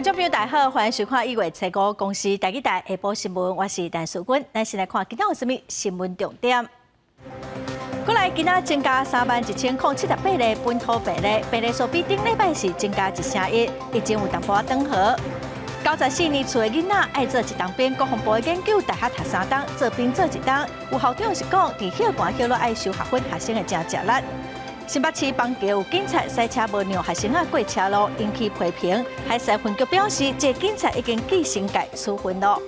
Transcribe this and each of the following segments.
觀眾朋友大家好，歡迎收看1月初五公視台語台下晡新聞，我是陳淑君。咱先來看今仔有啥物新聞重點。國內今仔增加31,078例本土病例，病例數比頂禮拜是增加一成一，疫情有淡薄仔轉好。94年厝的囡仔愛做一冬兵，國防部的研究大學讀三冬，做兵做一冬。有校長是講，佇歇寒歇熱愛修學分，學生會誠食力。新北市板橋有警察賽車無讓學生仔過車路，引起批評。海事分局表示，這個警察已經記申誡處分囉。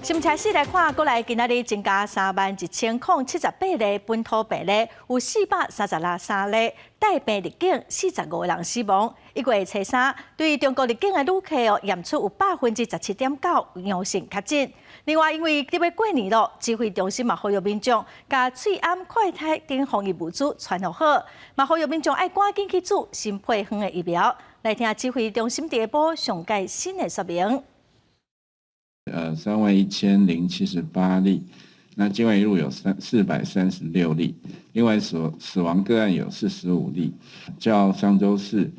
新聞開始來看，國內今仔日增加31,078例本土病例，有436例帶病入境，45個人死亡。1月初三，對中國入境的旅客哦，驗出有17.9%陽性確診。另外，因為欲過年囉，指揮中心嘛呼籲民眾，共喙罨、快篩等防疫物資傳予好，嘛呼籲民眾愛趕緊去注新配方的疫苗。來聽指揮中心下晡上蓋新的說明。 31,078例，那境外移入有436例，另外死亡個案有45例，較上週四，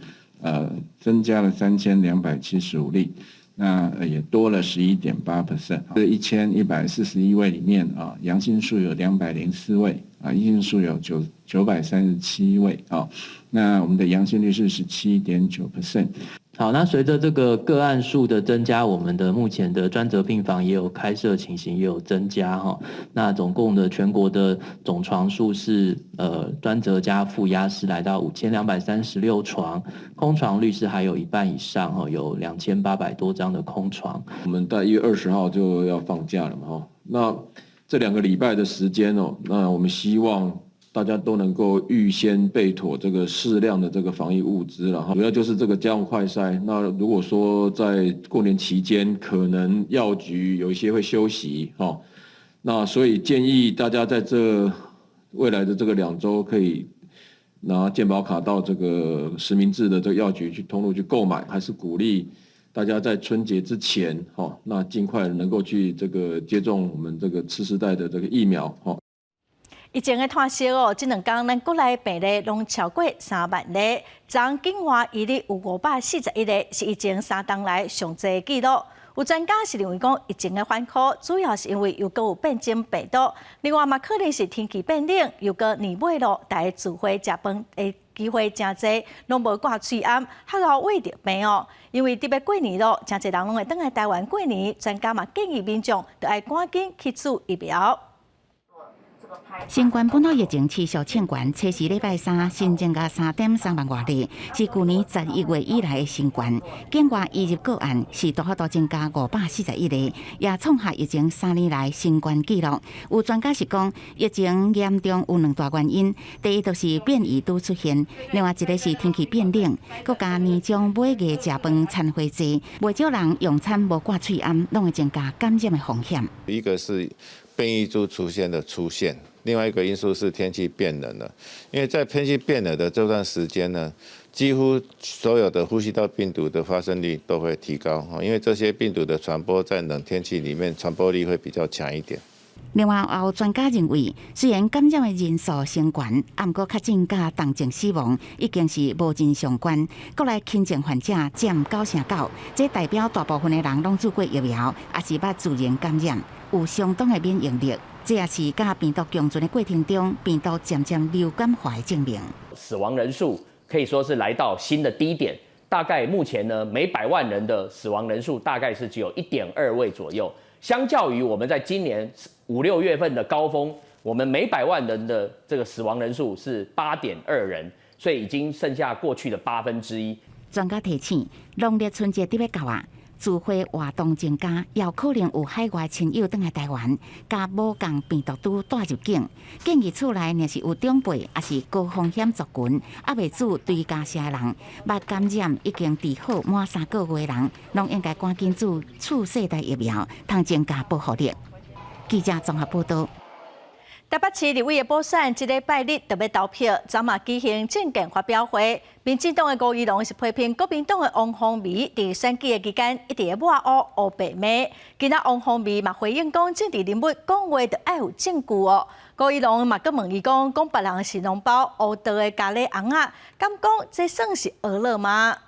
增加了3275例，那也多了11.8%。這1141位裡面啊，陽性數有204位，啊，陰性數有937位啊，那我們的陽性率是17.9%。好，那隨着這個個案數的增加，我們的目前的專責病房也有開設情形也有增加哈。那總共的全國的總床數是專責加負壓是來到5236床，空床率是還有一半以上哈，有2800多張的空床。我們在1月20號就要放假了嘛哈，那這2個禮拜的時間哦，那我們希望大家都能夠預先備妥這個適量的這個防疫物資，然後主要就是這個家用快篩。那如果說在過年期間，可能藥局有一些會休息，哈，那所以建議大家在這未來的這個2週，可以拿健保卡到這個實名制的這個藥局去通路去購買，還是鼓勵大家在春節之前，哈，那盡快能夠去這個接種我們這個次世代的這個疫苗，哈。疫情的拖息哦，這兩工咱國內病例攏超過3萬例，昨境外移入有541例，是疫情3冬來上濟的紀錄。有專家是認為講，疫情的反覆主要是因為又閣有變種病毒，另外嘛可能是天氣變冷，又閣年尾囉，大家聚會食飯的機會誠濟，攏無掛喙罨，較𠢕穢著病哦。因為欲過年囉，誠濟人攏會轉來台灣過年，專家嘛建議民眾著愛趕緊去注疫苗。新冠本土疫情持續衝懸，初四禮拜三新增加3.3萬外例，是舊年11月以來的新懸。境外移入個案是大幅度增加541例，也創下疫情3年來新懸紀錄。有專家是講，疫情嚴重有兩大原因，第一就是變異株出現，另外一個是天氣變冷，閣加年終尾牙食飯餐會濟，袂少人用餐無掛喙罨，攏會增加感染的風險。一個是變異株出現的出現。另外一個因素是天氣變冷了，因為在天氣變冷的這段時間呢，幾乎所有的呼吸道病毒的發生率都會提高，因為這些病毒的傳播在冷天氣裡面傳播力會比較強一點。另外，也有專家認為，雖然感染的人數升懸，毋過確診佮重症死亡已經是無真相關。國內輕症患者佔9成9，這代表大部分的人攏注過疫苗，抑是捌自然感染，有相當的免疫力。這也是佮病毒共存的過程中，病毒漸漸流感化的證明。死亡人數可以說是來到新的低點，大概目前呢，每百萬人的死亡人數大概是只有1.2位左右。相較於我們在今年五六月份的高峰，我們每百萬人的這個死亡人數是8.2人，所以已經剩下過去的1/8。專家提醒，農曆春節欲到啊，聚會活動增加，也有可能有海外親友轉來台灣，共無仝病毒株帶入境。建議厝內若是有長輩，抑是高風險族群，猶未注追加劑的人，捌感染已經治好滿3個月的人，攏應該趕緊注次世代疫苗，通增加保護力。記者綜合報道。台北市立委的補選，這禮拜日就欲投票，昨嘛舉行政見發表會。民進黨的吳怡農是批評國民黨的王鴻薇佇選舉的期間一直咧抹烏烏白罵。今仔王鴻薇嘛回應講，政治人物講話著愛有證據哦。吳怡農嘛閣問伊講，講別人是脓包，烏道的咖喱尪仔，敢講這算是呵咾嗎？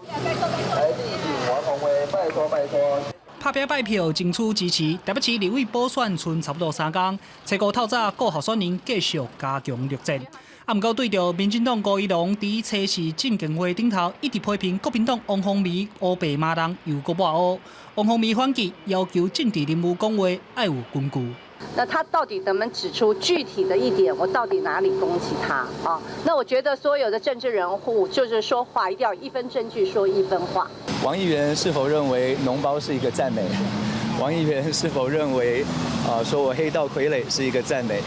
來力挺王鴻薇，拜託拜託。拍拚拜票爭取支持，台北市立委補選賰差不多三工，初五透早各候選人繼續加強力戰。啊，毋過對著民進黨吳怡農佇初四政見會頂頭，一直批評國民黨王鴻薇烏白罵人又閣抹烏。王鴻薇反擊，要求政治人物講話愛有根據。那他到底能不能指出具體的一點？我到底哪裡攻擊他啊？那我覺得所有的政治人物就是說話一定要一分證據說一分話。王議員是否認為膿包是一個讚美？王議員是否認為啊，說我黑道傀儡是一個讚美？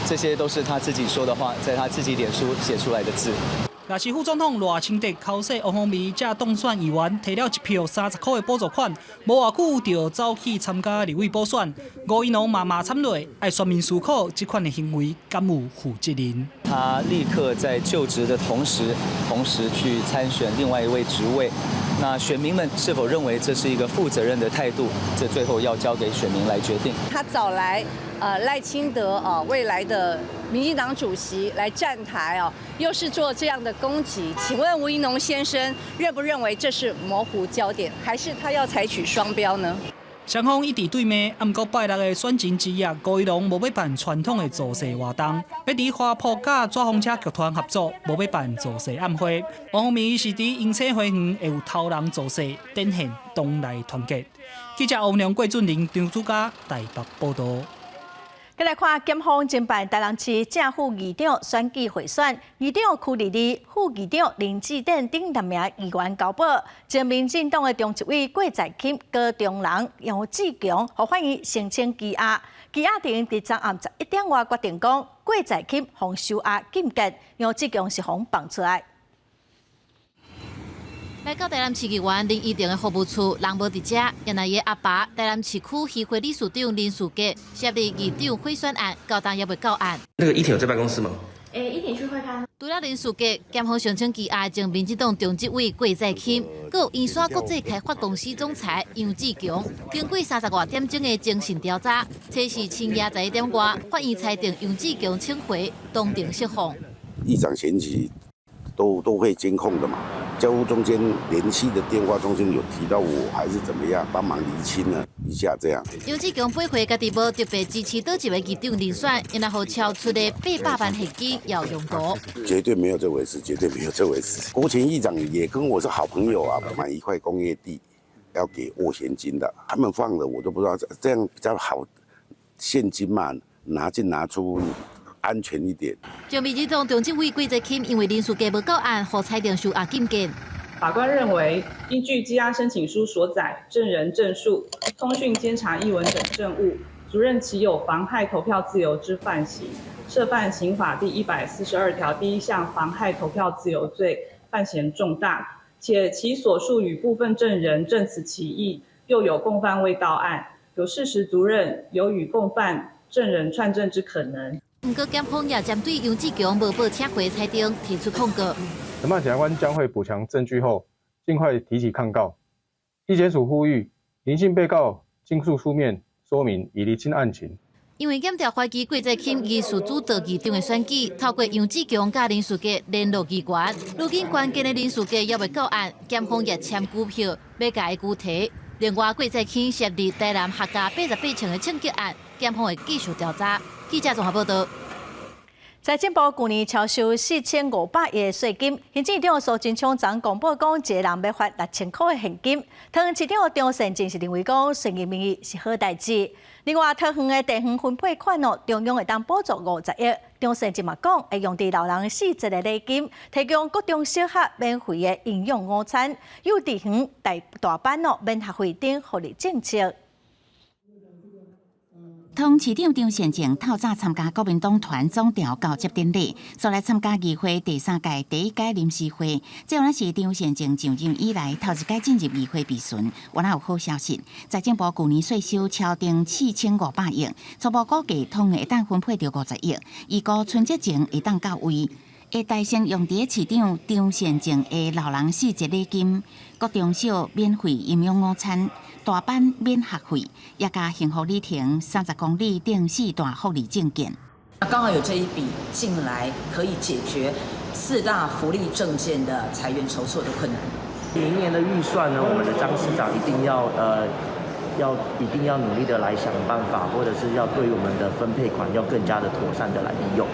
這些都是他自己說的話，在他自己臉書寫出來的字。若是副總統賴清德口說王鴻薇這當選議員提了一票30箍的補助款，無偌久就走去參加立委補選，吳怡農嘛罵參落，愛選民思考這款的行為敢有負責任？他立刻在就職的同時，同時去參選另外一位職位。那選民們是否認為這是一個負責任的態度？這最後要交給選民來決定。他找來賴清德啊，未來的民進黨主席來站台哦，又是做這樣的攻擊。請問吳怡農先生認不認為這是模糊焦點，還是他要採取雙標呢？雙方一直對罵，啊，毋過拜六的選前之夜，吳怡農無欲辦傳統的造勢活動，欲佇花圃佮紙風車劇團合作，無欲辦造勢晚會。王鴻薇是佇鶯車花園會有頭人造勢，展現黨內團結。記者歐良郭俊麟、張祖嘉台北報導。閣來看檢方偵辦台南市正副議長選舉賄選，議長柯立立、副議長林智典等六名議員交保，前民進黨的中執委郭在欽、高中人楊志強，予法院申請羈押。羈押庭佇昨暗11點外決定講，郭在欽予收押禁見，楊志強是予放出來。來到台南市議員林依婷的服務處，人無佇遮，原來伊阿爸台南市區漁會理事長林士傑涉入議長賄選案，到今猶未到案。那個依婷有在辦公室嗎？欸，依婷去會勘。除了林士傑，檢方申請羈押前民進黨中執委郭在欽，閣有圓山國際開發公司總裁楊志強，經過30外點鐘的偵訊調查，初四深夜11點外，法院裁定楊志強請回，當庭釋放。議長選舉都會監控的嘛。交互中間聯繫的電話中間有提到我，還是怎麼樣，幫忙釐清了一下這樣。楊志強八歲，家己無特別支持佗一个議長人選，因為予超出的800萬現金要用途。絕對沒有這回事，絕對沒有這回事。郭前議長也跟我是好朋友啊，買一塊工業地要給斡旋金的，他們放了我都不知道，這樣比較好，現金嘛，拿進拿出。安全一點。前民進黨中執委郭在欽因為林士傑無到案，予裁定收押禁見。法官認為，依據羈押申請書所載證人證述、通訊監察譯文等證物，足認其有妨害投票自由之犯行，涉犯刑法第142條第一項妨害投票自由罪，犯嫌重大，且其所述與部分證人證詞歧異，又有共犯未到案，有事實足認有與共犯證人串證之可能。毋過檢方也針對楊志強無報請回裁定提出抗告。承辦檢察官將會補強證據後，盡快提起抗告。地檢署呼籲林姓被告盡速書面說明，以釐清案情。因為檢調懷疑郭在欽疑似主導議長的選舉，透過楊志強佮林士傑聯絡議員。如今關鍵的林士傑猶未到案，檢方也簽拘票欲共伊拘提。另外，郭在欽涉入台南客家88槍的槍擊案，檢方會繼續調查。記者綜合報道。財政部舊年超收4500億稅金，行政院長蘇貞昌昨公布講，一個人欲發6000箍的現金。桃園市長張善政是認為講，順應民意是好代誌。另外，桃園的地方分配款哦，中央會當補助50億。張善政嘛講，會用佇老人四節的禮金，提供國中小學免費的營養午餐，幼稚園大大班哦免學費等福利政策。桃園市長張善政透早參加國民黨團總召交接典禮，煞來參加議會第三屆第一屆臨時會。這原來是張善政上任以來頭一擺進入議會備詢。原來有好消息，財政部舊年稅收超定4500億，初步估計桃園會當分配著50億，預估春節前會當到位。會大先用佇市長張善政的老人四節禮金、國中小免費營養午餐、大班免學費，也佮幸福里程30公里等四大福利政見。那剛好有這一筆進來，可以解決四大福利政見的財源籌措的困難。明年的預算呢，我們的張市長一定要一定要努力的來想辦法，或者是要對我們的分配款要更加的妥善的來利用。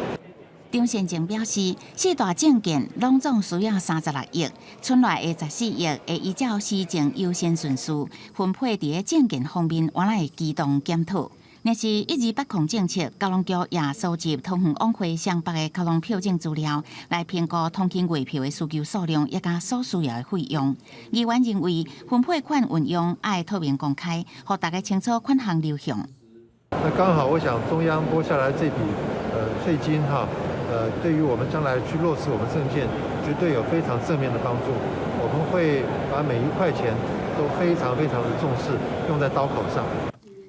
張善政表示，四大政見攏總需要36億，賰來的14億會依照施政優先順序分配佇咧政見方面，原來會機動檢討。若是128控政策，交通局也收集桃園往回雙北的交通票證資料，來評估通勤月票的需求數量，以及所需要的費用。議員認為分配款運用愛透明公開，予大家清楚款項流向。那剛好，我想中央撥下來這筆稅金哈，對於我們將來去落實我們政見，絕對有非常正面的幫助。我們會把每一塊錢都非常非常的重視，用在刀口上。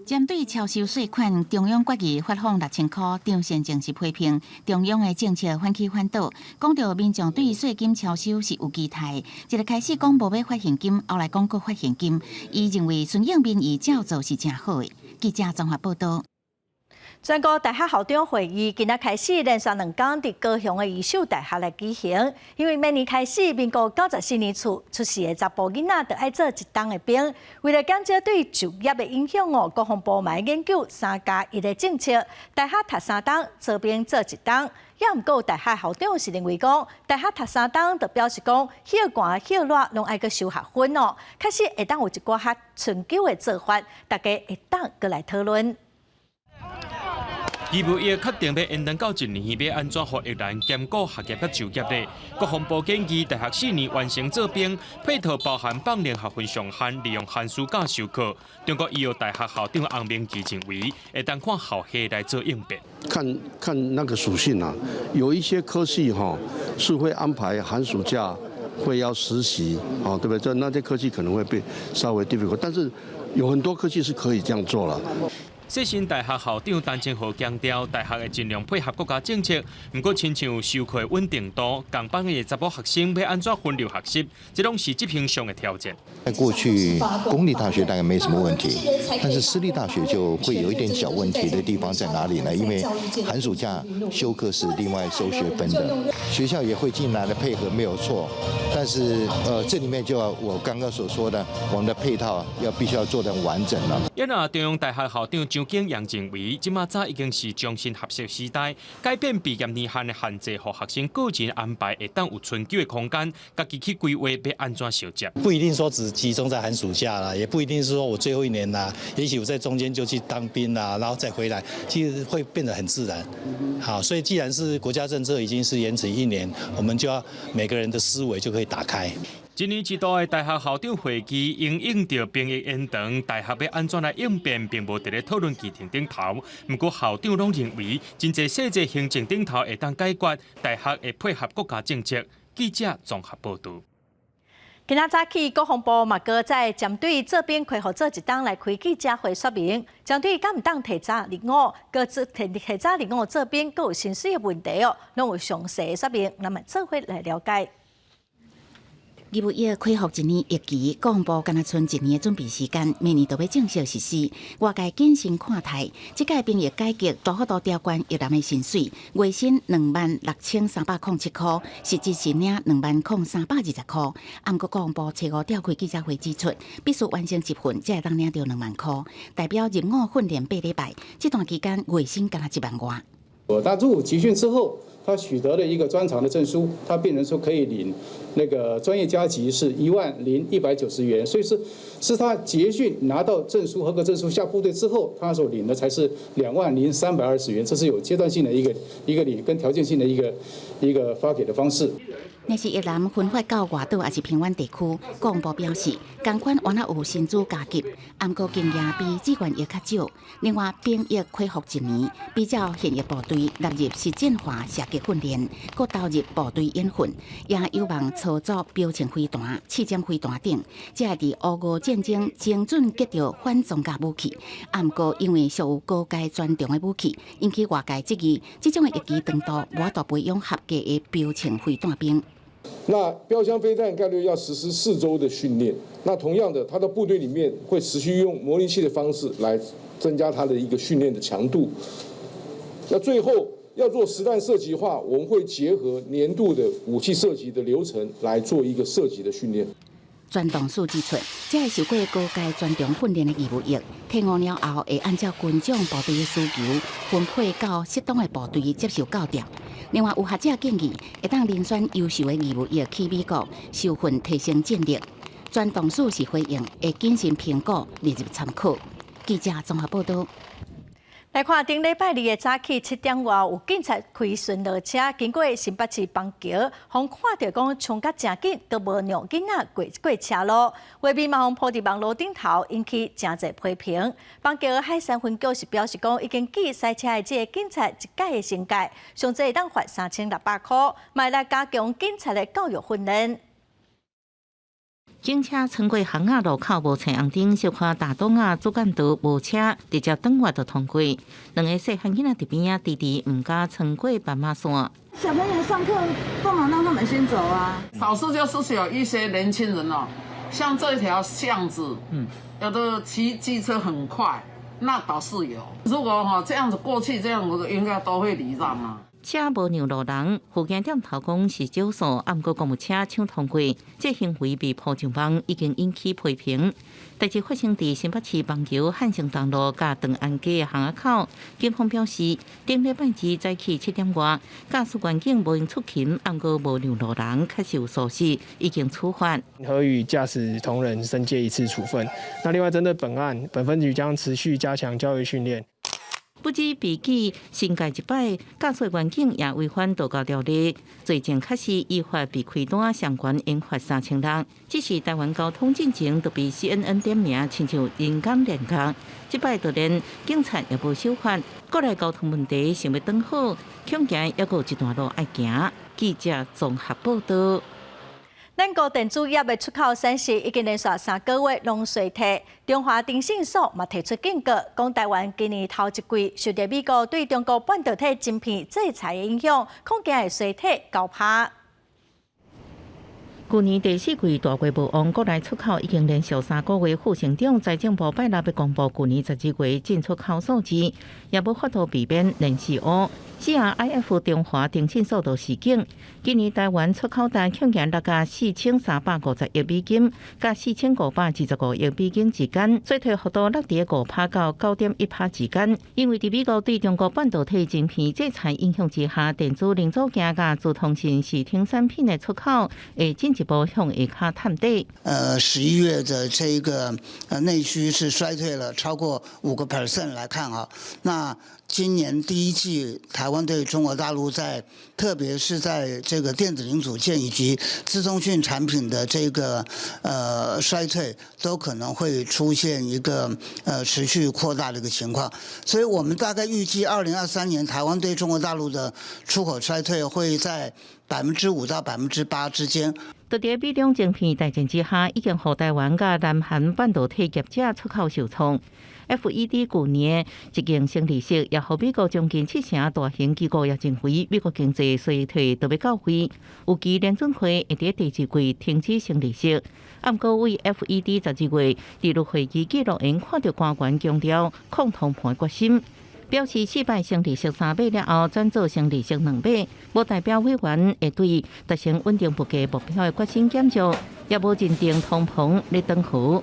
針對超收稅款，中央決議發放6000箍，張善政是批評中央的政策反起反倒，講著民眾對稅金超收是有期待。一個開始講無欲發現金，後來講閣發現金，伊認為順應民意照做是誠好的。記者綜合報道。全國大學校長會議今仔開始連續兩工佇高雄的義守大學來舉行，因為明年開始，民國94年初出世的查埔囡仔就愛做一冬的兵，為了減少對就業的影響哦，國防部嘛研究3加1的政策，大學讀三冬，做兵做一冬。也毋過大學校長是認為講，大學讀三冬就表示講，歇寒歇熱攏愛閣修學分哦，確實會當有一寡較春秋的做法，大家會當閣來討論。義務役確定欲延長到一年，欲按怎予役男兼顧學業佮就業咧？國防部建議大學4年完成做兵，配套包含放年學分上限，利用寒暑假修課。中國醫藥大學校長洪明基認為，會當看校系來做應變。看看那個屬性啊，有一些科系哈是會安排寒暑假會要實習，哦，對不對？這那些科系可能會被稍微 difficult，但是有很多科系是可以這樣做了。世新大學校長陳清豪強調，大學會盡量配合國家政策。毋過，親像授課穩定度、共班的查埔學生欲按怎分流學習，這攏是執行上的挑戰。在過去，公立大學大概沒什麼問題，但是私立大學就會有一點小問題的地方在哪裡呢？因為寒暑假修課是另外收學分的，學校也會盡量的配合，沒有錯。但是，這裡面就要我剛剛所說的，我們的配套要必須要做得完整了。因啊，中央大學校長張景陽認為，這馬早已經是終身學習時代，改變畢業年限的限制，予學生個人安排會當有春秋的空間，家己去規劃欲按怎銜接。不一定說只集中在寒暑假啦，也不一定是說我最後一年啦，也許我在中間就去當兵啦，然後再回來，其實會變得很自然。好，所以既然是國家政策已經是延遲一年，我們就要每個人的思維就可以打開。一年一度的大學校長會議，因應著兵役延長，大學欲按怎來應變，並無佇咧討論議程頂頭。毋過校長攏認為，真濟細節行政頂頭會當解決，大學會配合國家政策。記者綜合報導。今仔早起，國防部嘛閣再針對做兵恢復做一冬來開記者會說明，針對敢會當提早入伍，閣做提提早入伍做兵，閣有薪水的問題哦，攏有詳細的說明，咱們做伙來了解。義務役恢復一年役期，國防部敢若賰一年的準備時間，明年就欲正式實施。外界謹慎看待，這屆兵役改革大幅度調懸役男的薪水，月薪26,307箍，實質是領20,320箍。毋過國防部初五召開記者會指出，必須完成集訓才會當領著2萬箍，代表入伍訓練8禮拜，這段期間月薪敢若1萬外。那入伍集訓之後，他取得了一個專長的證書，他變成說可以領那個專業加級是10,190元，所以是他結訓拿到證書合格證書下部隊之後，他所領的才是20,320元，這是有階段性的一個領跟條件性的一個發給的方式。若是役男分發到外島抑是偏遠地區，國防部表示，仝款原來有薪資加給，毋過經驗比志願役較少。另外，兵役恢復一年，比照現役部隊納入實戰化射擊訓練，閣投入部隊演訓，也有望操作標槍飛彈、刺針飛彈等，才會佇烏俄戰爭精準擊著反裝甲武器。毋過因為屬有高階專長的武器，引起外界質疑，這種的役期長度無法度培養合格的標槍飛彈兵。那標槍飛彈概率要實施4週的訓練，那同樣的，他的部隊裡面會持續用模擬器的方式來增加他的一個訓練的強度。那最後要做實彈射擊的話，我們會結合年度的武器射擊的流程來做一個射擊的訓練。專動署指出，這个受過高階專長訓練的義務役，退伍了後會按照軍種部隊的需求分配到適當的部隊接受教調。另外，有學者建議，會當遴選優秀的義務役去美國受訓，提升戰力。專動署是回應，會謹慎評估，列入參考。記者綜合報道。來看頂禮拜二的早起7點外，有警察開巡邏車經過新北市邦橋，予看著講衝甲誠緊，都無讓囡仔過過車路，畫面嘛予鋪佇網路頂頭，引起誠濟批評。邦橋海山分局是表示講，已經記賽車的這个警察一改的懲戒，上濟會當罰3600箍，嘛來加強警察的教育訓練。警車穿過巷仔路口無青紅燈，小可踏擋仔主幹道無車，直接轉彎就通過。兩个細漢囡仔佇邊仔，遲遲毋敢穿過斑馬線。小朋友上課幹嘛讓他們先走啊？少數就是有一些年輕人哦，像這條巷子，有的騎機車很快，那倒是有。如果哈這樣子過去，這樣子應該都會禮讓啊。車無讓路人，輔警點頭講是少數，毋過公務車搶通過，這行為被鋪上網，已經引起批評。代誌發生佇新北市邦橋漢聲東路佮長安街巷仔口，警方表示，頂禮拜二早起7點外，駕駛員警無閒出勤，毋過無讓路人，確實有疏失，已經處罰。核予駕駛同仁申誡一次處分。那另外針對本案，本分局將持續加強教育訓練。不止被記申誡一擺，駕駛員警也違反道交條例，罪證確實依法被開單，相關應罰3600。只是台灣交通進前就被 CNN 點名，親像人工練功。這擺就連警察也無守法，國內交通問題想欲轉好，恐驚猶閣有一段路愛行。記者綜合報道。咱國電子業的出口損失已經連續3個月攏衰退。中華電信所嘛提出警告，講台灣今年頭一季受著美國對中國半導體晶片制裁的影響，恐驚會衰退9%。去年第四季大月無旺，國內出口已經連續3個月負成長。財政部拜六欲公布去年12月進出口數字，也無法度避免連四烏。CRIF 中華電信所就示警，今年台灣出口單恐驚落甲4350億美金，佮4525億美金之間，衰退幅度落佇5%到9.1%之間。因為佇美國對中國半導體晶片制裁影響之下，電子零組件佮資通訊視聽產品的出口會進一步向下跤探底。11月的這一個內需是衰退了超過5% 來看啊，那今年第一季台灣對中國大陸在，特別是在這個電子零組件以及資通訊產品的這個衰退，都可能會出現一個持續擴大的一個情況。所以我們大概預計2023年台灣對中國大陸的出口衰退會在5%到8%之間。佇佇美中晶片大戰之下，已經予台灣佮南韓半導體業者出口受創。FED 舊年一經升利息，也予美國將近七成大型機構也認為美國經濟衰退都欲到位，預期聯準會會佇第二季停止升利息。毋過，為 FED 12月佇錄會議記錄用看著官員強調控通膨決心，表示四擺升利息3碼了後，轉做升利息2碼，無代表委員會對達成穩定物價目標的決心減弱，也無認定通膨咧轉好。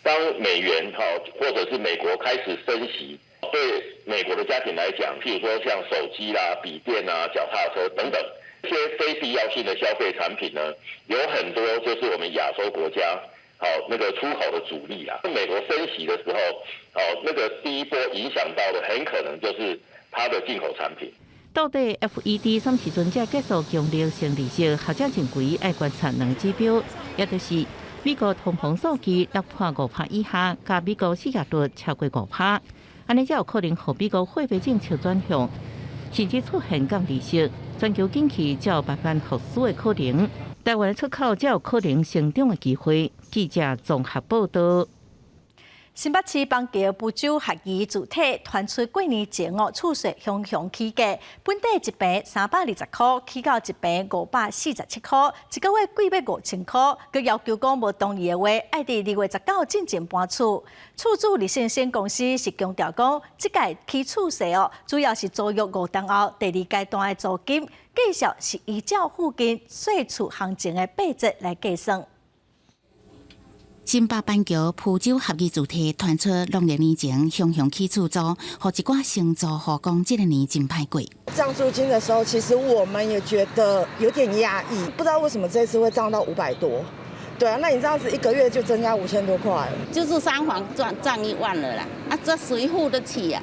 當美元哈或者是美國開始升息，對美國的家庭來講，譬如說像手機啦、筆電啊、腳踏車等等，這些非必要性的消費產品呢，有很多就是我們亞洲國家好那個出口的主力啊。美國升息的時候，好那個第一波影響到的，很可能就是它的進口產品。到底 FED 啥時陣才結束強力升利息？學者認為愛觀察兩個指標，也就是美國通膨數據落破5%以下，佮美國失業率超過5%，按呢才有可能予美國貨幣政策轉向，甚至出現降利息，全球景氣才有慢慢復甦的可能。台灣出口才有可能成長的機會。記者綜合報道。新北市邦橋福州學藝住宅傳出過年前哦，厝稅雄雄起價，本地一坪320箍，起到一坪547箍，一個月貴欲5000箍。閣要求講無同意的話，愛佇2月19進前搬厝。厝主李先生公司是強調講，這屆起厝稅哦，主要是租約5年後第二階段的租金，繼續是依照附近稅厝行情的八折來計算。新北板橋浮洲合意住宅傳出農曆年前雄雄起出租，予一寡承租戶講這個年真歹過。漲租金的時候，其實我們也覺得有點壓抑，不知道為什麼這次會漲到500多。對啊，那你這樣子一個月就增加5000多塊。就是三房漲1萬了啦，啊，這誰付得起呀？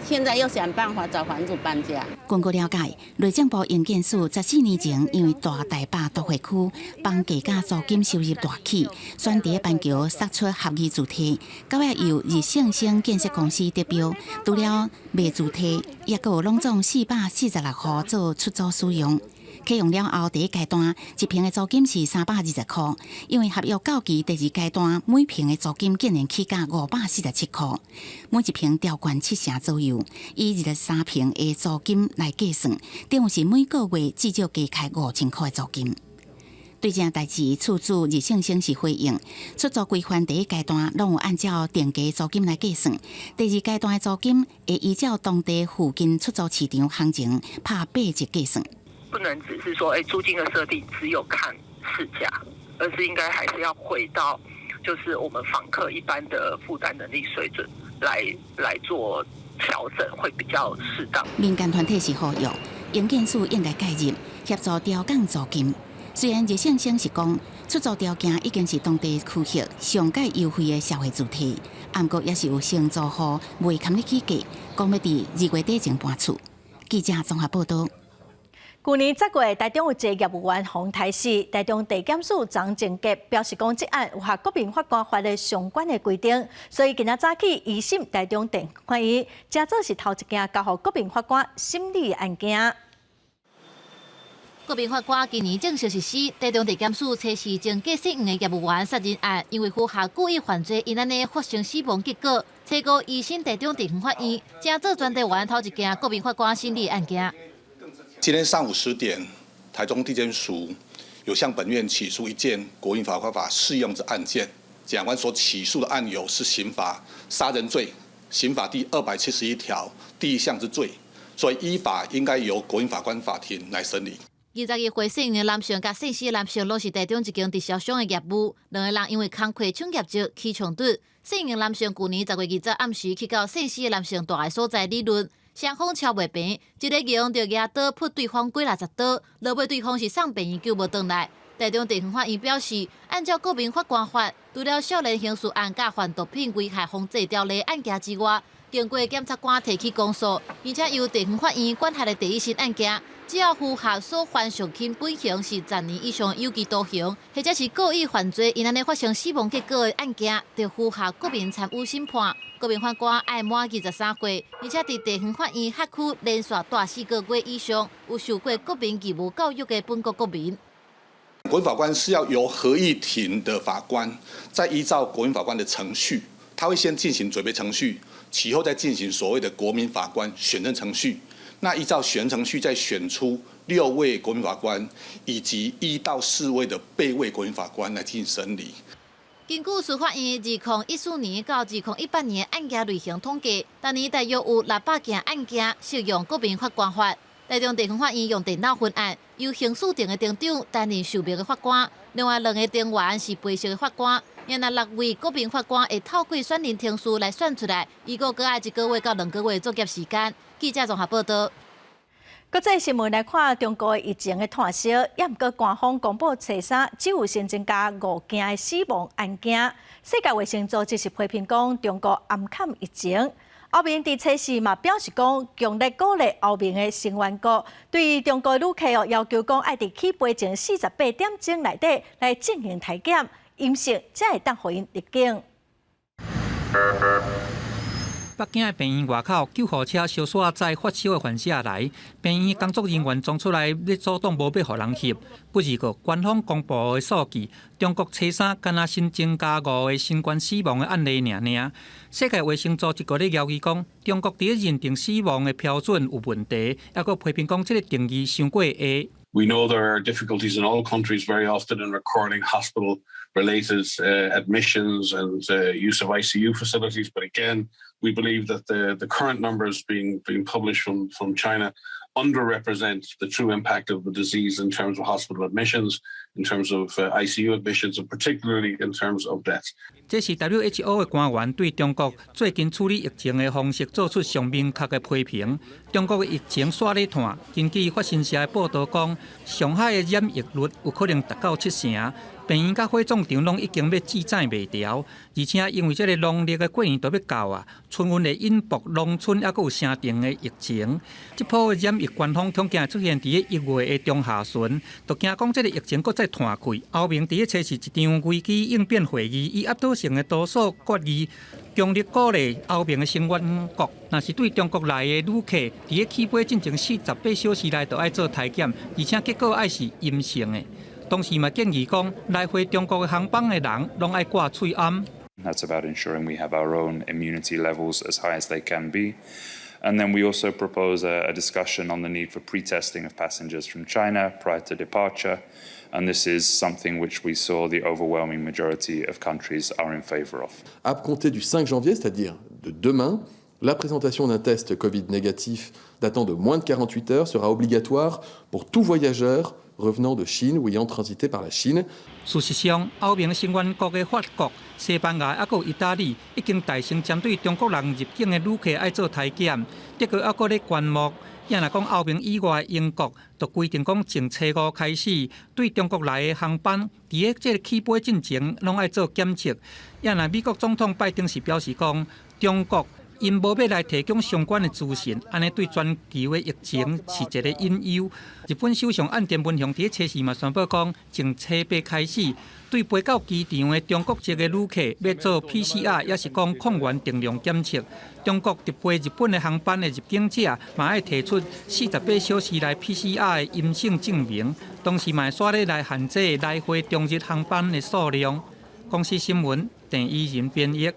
現在又想辦法找房子搬家。根據了解，內政部營建署14年前因為大台北都會區房價佮租金收入大起，選佇板橋釋出合意住宅，到尾由日盛星建設公司得標，除了賣住宅，抑閣有攏總446戶做出租使用。啟用了後，第一階段一坪的租金是320塊，因為合約到期，第二階段每坪的租金竟然起價547塊，每一坪調懸7成左右。以23坪的租金來計算，等於是每個月至少加開5000塊的租金。對這件代誌，厝主日盛星是回應，出租規範第一階段攏有按照定價租金來計算，第二階段的租金會依照當地附近出租市場行情拍8折計算。不能只是說，哎，租金的設定只有看市價，而是應該還是要回到，就是我們房客一般的負擔能力水準來做調整，會比較適當。民間團體是呼籲，營建署應該介入協助調降租金。雖然日盛星是講出租條件已經是當地區域上蓋優惠的社會住宅，毋過也是有承租戶袂堪得起價，講欲佇2月底前搬厝。記者綜合報道。舊年10月，台中有一个業務員予刣死，台中地檢署張正傑表示講，這案有合國民法官法的相關的規定，所以今仔早起移審台中地法院，這做是頭一件交予國民法官審理的案件。國民法官今年正式實施，台中地檢署測試前駕駛員的業務員殺人案，因為符合故意犯罪，𪜶按呢發生死亡結果，初五移審台中地方法院，這做全台灣頭一件國民法官審理案件。今天上午10點，台中地檢署有向本院起訴一件國民法官法適用之案件。檢察官所起訴的案由是刑法殺人罪，刑法第271條第1項之罪，所以依法應該由國民法官法庭來審理。22歲姓的男性佮姓施的男性，攏是台中一間直銷商的業務。兩个人因為工課搶業績起衝突。姓的男性舊年10月20暗時去到姓施的男性蹛的所在理論。雙方吵袂平，一个用著舉刀噗對方幾若十刀，落尾對方是送病院救無轉來。台中地方法院表示，按照國民法官法，除了少年刑事案佮販毒品危害防制條例案件之外，經過檢察官提起公訴，而且由地方法院管轄的第一審案件，只要符合所犯上輕本刑是10年以上有期徒刑，或者是故意犯罪，𪜶按呢發生死亡結果的案件，就符合國民參與審判。國民法官愛滿23歲，而且佇地方法院轄區連續蹛4個月以上，有受過國民義務教育的本國國民。國民法官是要由合議庭的法官，再依照國民法官的程序，他會先進行準備程序，其後再進行所謂的國民法官選任程序。那依照選任程序再選出6位國民法官以及1到4位的備位國民法官來進行審理。根據司法院2014年到2018年案件類型統計，逐年大約有600件案件適用國民法官法。台中地方法院用電腦分案，由刑事庭的庭長擔任受命的法官，另外兩个成員是陪審的法官。然後6位國民法官會透過選任程序來選出來，預估閣愛一個月到2個月作業時間。記者綜合報道。國際新聞來看，中國疫情的湠燒，抑毋過官方公布初三只有新增加5件的死亡案件。世界衛生組織是批評講中國掩崁疫情。歐盟佇初四嘛表示講，強烈鼓勵歐盟的成員國對中國旅客哦要求講愛佇起飛前48點鐘內底來進行體檢，陰性才會當予𪜶入境。北京的病院外口，救護車燒煞載發燒的患者來，病院工作人員衝出來欲阻擋，無欲予人翕。不過，官方公布的數據，中國初三敢若新增加5個新冠死亡的案例爾爾。世界衛生組織閣咧枵伊講，中國佇咧認定死亡的標準有問題，抑閣批評講這个定義傷過下。 We know there are difficulties in all countries very often in recording hospital-related admissions and use of ICU facilities. But again, we believe that the current numbers being published from China Underrepresent the true impact of the disease in terms of hospital admissions, in terms of ICU admissions, and particularly in terms of deaths. 這是 WHO 的官員對中國最近處理疫情的方式做出上明確的批評。中國的疫情煞咧湠，根據法新社的報導講，上海的染疫率有可能達到七成，病院佮火葬場攏已經欲擠載袂牢，而且因為這个農曆的過年就欲到啊，春運會引爆農村猶閣有城鎮的疫情。這波的染疫高峰恐驚出現佇咧1月的中下旬，就驚講這个疫情閣再湠開。歐盟佇咧初四一場危機應變會議，以壓倒性的多數決議，強力鼓勵歐盟的成員國，若是對中國來的旅客，佇咧起飛進前48小時內就愛做篩檢，而且結果愛是陰性的。同時嘛建議講，來回中國的航班的人，攏愛掛喙罨。 That's about ensuring we have our own immunity levels as high as they can be. And then we also propose a discussion on the need for pre-testing of passengers from China prior to departure. And this is something which we saw the overwhelming majority of countries are in favor of. À compter du 5 janvier, c'est-à-dire de demain, la présentation d'un test Covid négatif datant de moins de 48 heures sera obligatoire pour tout voyageur revenant de Chine ou ayant transité par la Chine. 事實上，歐盟成員國的法國、西班牙猶閣有意大利已經帶先針對中國人入境的旅客愛做篩檢，德國猶閣咧觀望。也若講歐盟以外的英國，就規定講從初五開始，對中國來的航班，佇咧這个起飛進前，攏愛做檢測。也若美國總統拜登是表示講，中國𪜶無欲來提供相關的資訊，按呢對全球的疫情是一個隱憂。日本首相岸田文雄佇咧初四嘛宣布講，從初八開始，對飛到機場的中國籍的旅客，欲做 PCR，抑是講抗原定量檢測。中國直飛日本的航班的入境者，嘛愛提出48小時內 PCR 的陰性證明，同時嘛會煞咧來限制來回中日航班的數量。公視新聞鄭怡仁編譯。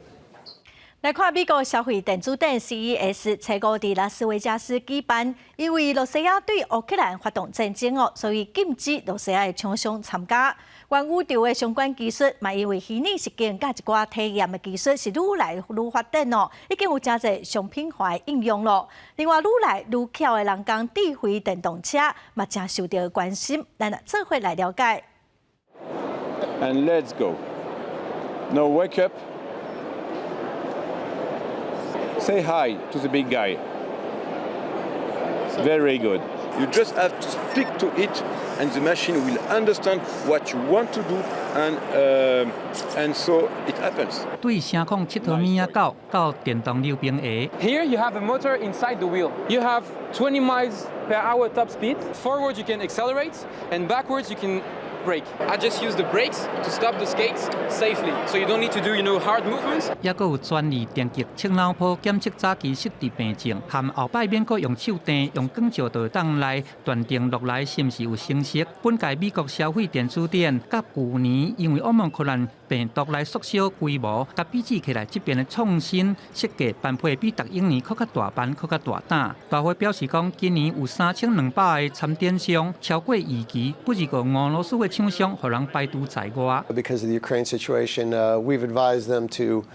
來看美國消費電子展 CES，初五佇拉斯維加斯舉辦，因為羅西亞對烏克蘭發動戰爭哦，所以禁止羅西亞的廠商參加。元宇宙的相關技術，嘛因為虛擬實境佮一寡體驗的技術是愈來愈發展哦，已經有誠濟商品化的應用咯。另外，愈來愈巧的人工智慧電動車嘛，誠受著關心。咱來做伙來了解。 And let's go. Now wake up. Say hi to the big guy. Very good. You just have to speak to it, and the machine will understand what you want to do, and so it happens. 對聲控𨑨迌物仔狗到電動溜冰鞋。 Here you have a motor inside the wheel. You have 20 miles per hour top speed. Forward you can accelerate, and backwards you can brake. I just use the brakes to stop the skates safely, so you don't need to do hard movements. 猶閣有專利電極測腦波檢測早期失智病症，含後擺免閣用手電，用光照就會當來斷定落來是毋是有成熟。本屆美國消費電子展，佮舊年因為奧密克戎病毒來縮小規模，佮比起來，這邊的創新設計辦會比逐一年閣較大辦，閣較大膽。大會表示講，今年有3200个參展商，超過預期，不過俄羅斯的廠商予人排除在外。 Because of the Ukraine situation, we've advised them to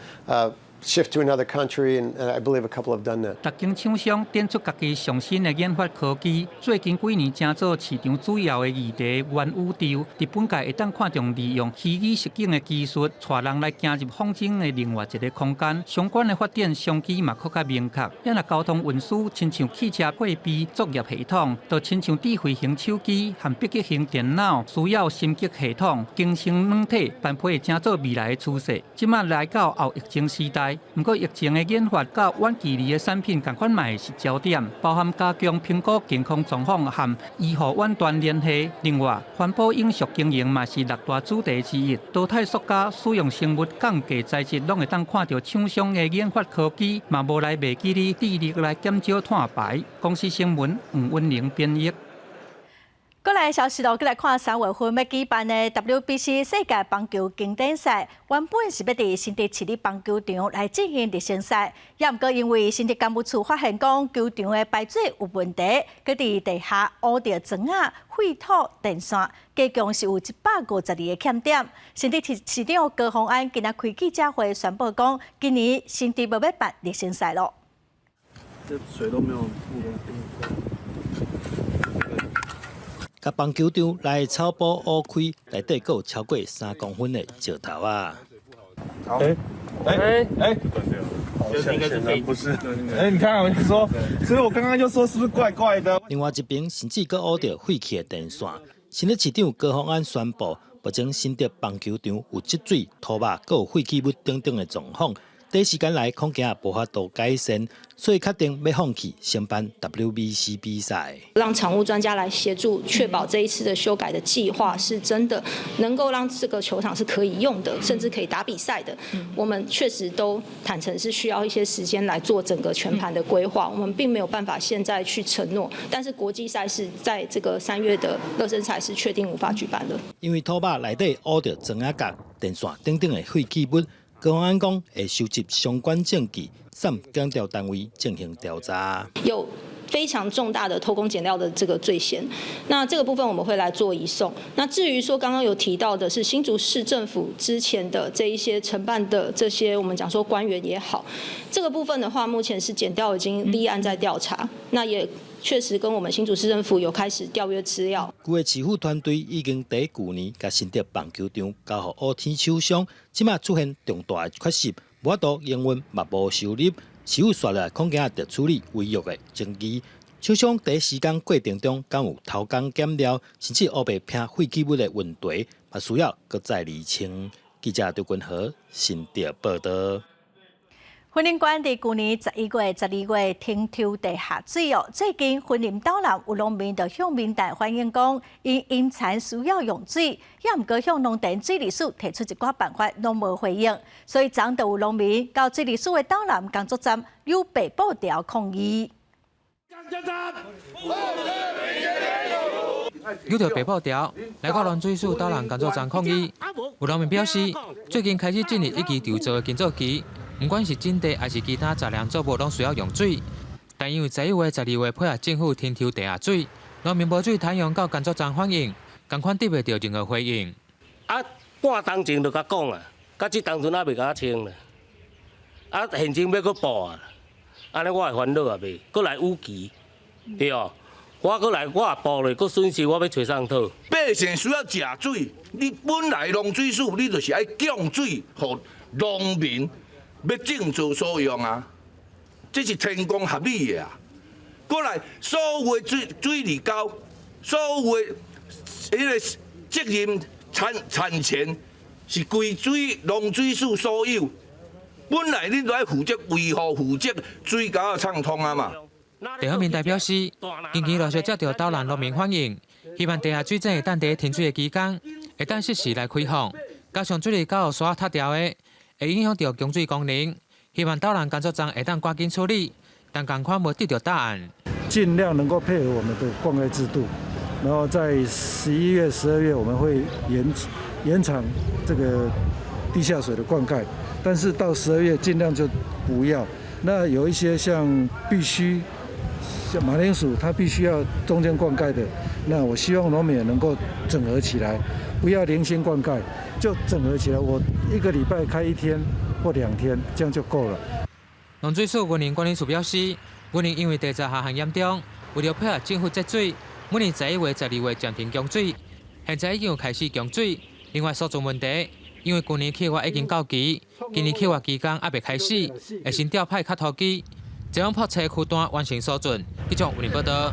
shift to another country, and I believe a couple have done that. 逐間廠商展出家己上新的研發科技，最近幾年成做市場主要的議題元宇宙，佇本屆會當看著利用虛擬實境的技術，帶人來行入仿真的另外一个空間，相關的發展商機嘛閣較明確。也若交通運輸，親像汽車配備作業系統，就親像智慧型手機和筆記型電腦需要心機系統，更新軟體，般配會成做未來的趨勢。這馬來到後疫情時代。毋過疫情的研發佮遠距離的產品仝款嘛會是焦點，包含加強評估健康狀況和醫護遠端聯繫。另外，環保永續經營嘛是六大主題之一。淘汰塑膠、使用生物降解材質，攏會當看著廠商的研發科技，嘛無來袂記得致力來減少碳排。公視新聞黃文玲編譯。過來消息咯，閣來看3月份欲舉辦的 WBC 世界棒球經典賽，原本是欲佇新竹市立棒球場來進行熱身賽，也毋過因為新竹工務處發現講球場的排水有問題，閣佇地下挖著磚仔、廢土、電線，加共是有152個欠點。新竹市市長高虹安今仔開記者會宣布講，今年新竹無欲辦熱身賽咯。這水都沒有。共棒球場內草埔挖開，內底閣有超過3公分的石頭仔。哎哎哎，應該是廢，不是？哎，你看，我就說，所以我剛剛就說是不是怪怪的？另外一邊甚至閣挖著廢棄的電線。新竹市長高虹安宣布，目前新竹棒球場有積水、塗肉、閣有廢棄物等等的狀況。短時間內恐驚無法度改善，所以確定欲放棄承辦 WBC 比賽。讓場務專家來協助，確保這一次的修改的計劃是真的能夠讓這個球場是可以用的，甚至可以打比賽的。我們確實都坦誠是需要一些時間來做整個全盤的規劃，我們並沒有辦法現在去承諾。但是國際賽事在這個3月的熱身賽是確定無法舉辦的。因為塗肉內底挖著磚仔角、電線等等的廢棄物。高虹安講會收集相關證據，送檢調單位進行調查。有非常重大的偷工減料的這個罪嫌，那這個部分我們會來做移送。那至於說剛剛有提到的是新竹市政府之前的這一些承辦的這些我們講說官員也好，這個部分的話，目前是檢調已經立案在調查，那也確實跟我們新竹市政府有開始調閱資料。舊的市府團隊已經佇舊年共新竹棒球場交予烏天廠商，這馬出現重大的缺失，無法度營運嘛無收入，市府紲來恐驚著處理違約的爭議。廠商佇施工過程中敢有偷工減料，甚至烏白拼廢棄物的問題，嘛需要閣再釐清。記者張君和新竹報導。雲林縣佇舊年11月、12月停抽地下水哦。最近雲林斗南有農民就向民代反映講，𪜶淹田需要用水，也毋過向農田水利署提出一寡辦法，攏無回應，所以昨昏就有農民到水利署的斗南工作站扭白布條抗議。扭著白布條來到農水署斗南工作站抗議，有農民表示，最近開始進入一期籌造的耕作期。毋管是種地抑是其他雜糧作物，攏需要用水。但因為11月、12月配合政府停抽地下水，農民無水通用，到工作站反映，仝款得袂著任何回應。啊，半冬前就共講啊，到這當陣猶未共我清咧。啊，現今欲閣補啊，按呢我會煩惱啊袂？閣來雨季，對無？我閣來我也補咧，閣損失，我欲揣誰討。百姓需要食水，你本來農水署你就是愛供水予農民。欲種作所用啊，這是天公合理的啊。過來，所有的水利溝，所有的彼个責任產權是歸水農水署所有。本來你都愛負責維護、負責水溝的暢通啊嘛。地方民代表示，近期陸續接著斗南農民反映，希望地下水井會當佇停水的期間，會當適時來開放，加上水利溝有沙塌掉的。會影響著供水功能，希望斗南工作站會當趕緊處理，但仝款無得著答案。盡量能夠配合我們的灌溉制度，然後在11月、12月我們會延長這個地下水的灌溉，但是到12月盡量就不要。那有一些像必須像馬鈴薯，它必須要中間灌溉的，那我希望農民也能夠整合起來，不要零星灌溉。就整合起來，我一個禮拜開一天或2天，這樣就夠了。農水署雲林管理處表示，雲林因為地災下旱嚴重，為著配合政府節水，每年11月、12月暫停供水，現在已經有開始供水。另外，疏浚問題，因為舊年契約已經到期，今年契約期間猶未開始，會先調派卡拖機，前往泊車區段完成疏浚。記者雲林報導。